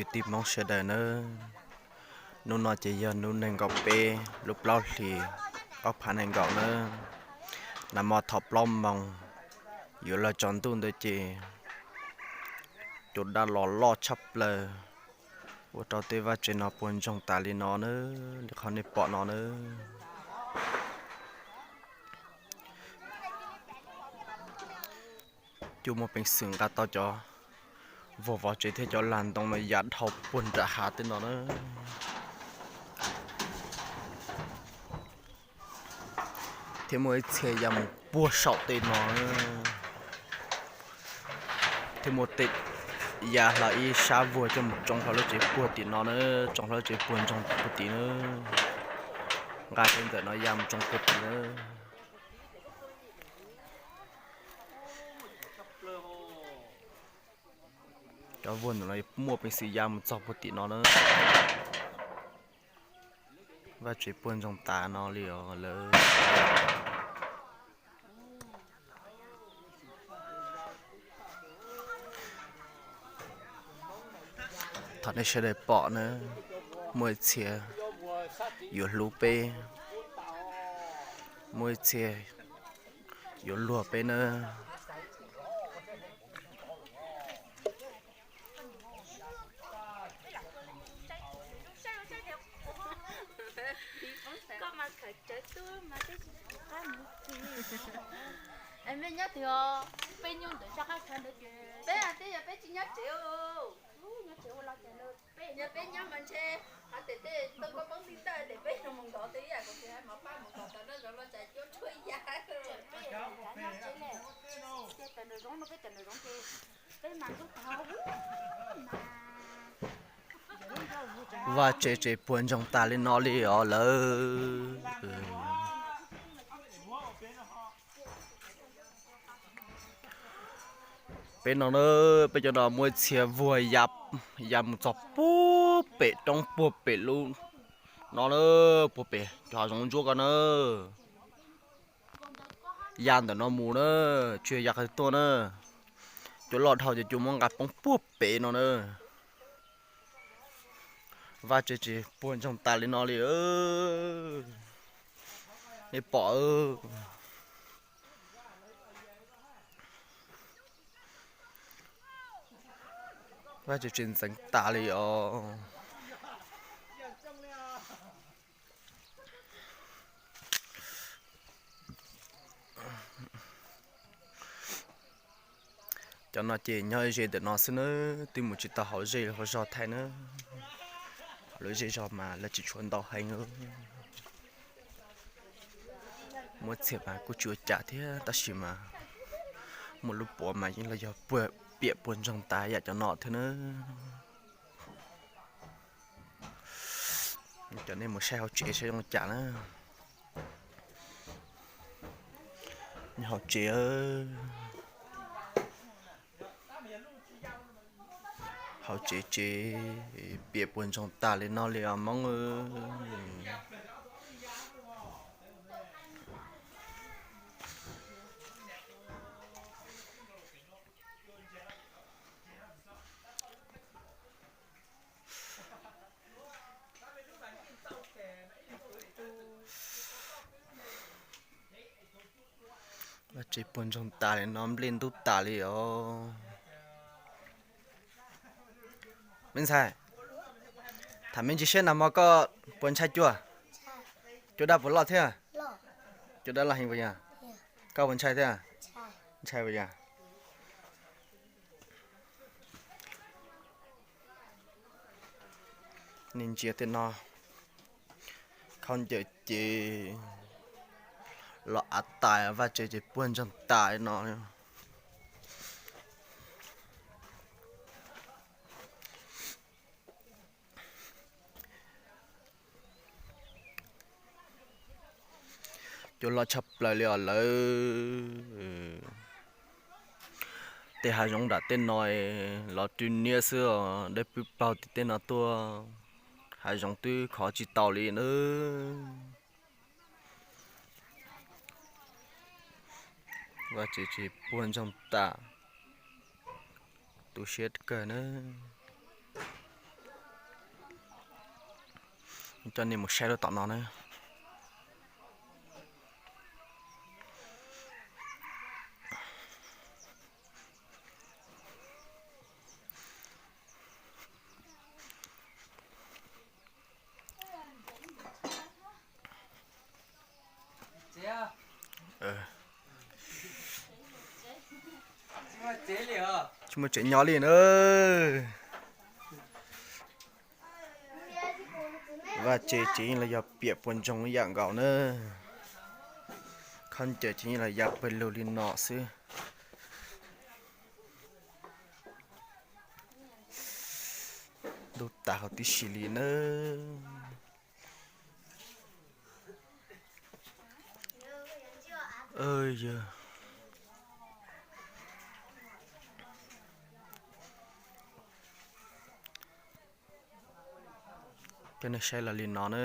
kwv tij Hmoob sawv daws nawb. Hnub no ces yog hnub nees nkaum peb lub plaub hlis ob phav nees nkaum nawb. Nag hmo thaum plaub moos yuav luag tsaus ntuj ntawd ces cua daj los loj tshaj plaws, ua rau tej vaj tsev no puas ntsoog tas li no nawb, li qhov nej pom no nawb. Cua muaj peev xwm nqa tau cov vuag vov tsev thiab cov lag ntoo no ya dhau puag nram hav tej no na. Thiab muaj ib txhia ya mus puag saum tej no, thiab muaj tej ya hlo ib sab vuag coj mus tsoo hlo lub tsev puag tim no na, tsoo hlo lub tsev puag ntsoog puag tim na, nqa tej ntawm no ya mus tsoo puag tim na. Cov vuag ntawm no muaj peev xwm ya mus txog puag tim no na. Vaj tsev puag ntsoog tas no li os lawm. Thaum nej sawv daws pom na, muaj ib txhia yuav hlub peb, muaj ib txhia yuav luag peb na. Mej nyob twg os? Peb nyuj ntawm sab qab chaw ntawd ces peb hais tias yog peb tsis nyob tsev, nyob tsev ua los cas, yog peb nyob mas ntshe hais tias tej tau koj poob tij tawj ces peb yuav mus nrov twb yam kuv tsis hais mov paj mus kom tau noj zoov los cas cuab tshuaj ya. Peb nyob tsev ne, ces tawm nraum zoov no, peb tawm nraum zoov ces peb mas ntuj tag mas. Vaj tsev ces puag ntsoog tas li no li os lawm. Peb no na, peb cov no muaj ib txhia vuag ya mus txog puag pem roob puag pem lub no na, puag pem cov hav zoov ntsuab ko na. Ya ntawm no mus na, tsis yog ya qhov twg tuaj na. Cua loj dhau ces cua muab nqa poob puag pem no na. Vaj tsev ces puag ntsoog tas li no li. Nej pom, vaj tsev ces ntxeev tas li os. Cov no ces nyob ze ntawm no xwb nawb, twb mus tsis tau hauv zej hauv zog thaij nawb. Hauv lub zej zog mas lawv tsis tshua ntau heev. Muab txiag mas kuj tsis ua cas thiab, tab sis mas muaj lub puav mas yeej los yog piam puag ntsoog tas yam cov no thiab nawb. Cov nej mus saib hauv tsev saib zoo li cas na. Nyob hauv tsev, hauv tsev ces piam puag ntsoog tas li no li os Hmoob. Vaj tsev puag ntsoog tas li no, nplej ntub tas li os. Me ntxhais, tham me ntsis seb nag hmo koj puas ntshai cua? Cua daj puas loj thiab? Cua daj loj heev puas yog? Koj puas ntshai thiab? Ntshai puas yog? Nej ntsia tej no, khaub ncaws ces los av tas, vaj tsev ces puag ntsoog tas li no. Cua loj tshaj plaws li os lawm. Tej hav zoov nram tej no los rwg niab xwb os, dawb paug tim tej no tuaj, hav zoov twb khov tsis tau li nawb. Vaj tsev ces puag ntsoog tas, tu siab kawg nawb. Coj nej mus saib lub tom no na. Tsis muaj tsev nyob li na. Vaj tse ces yeej los yog piam puas ntsoog ib yam nkaus na. Khob ncaws ces yeej los ya pawg lug li no xwb. Ntuj tas huv tib si li na. Yog, coj nej saib los li no na.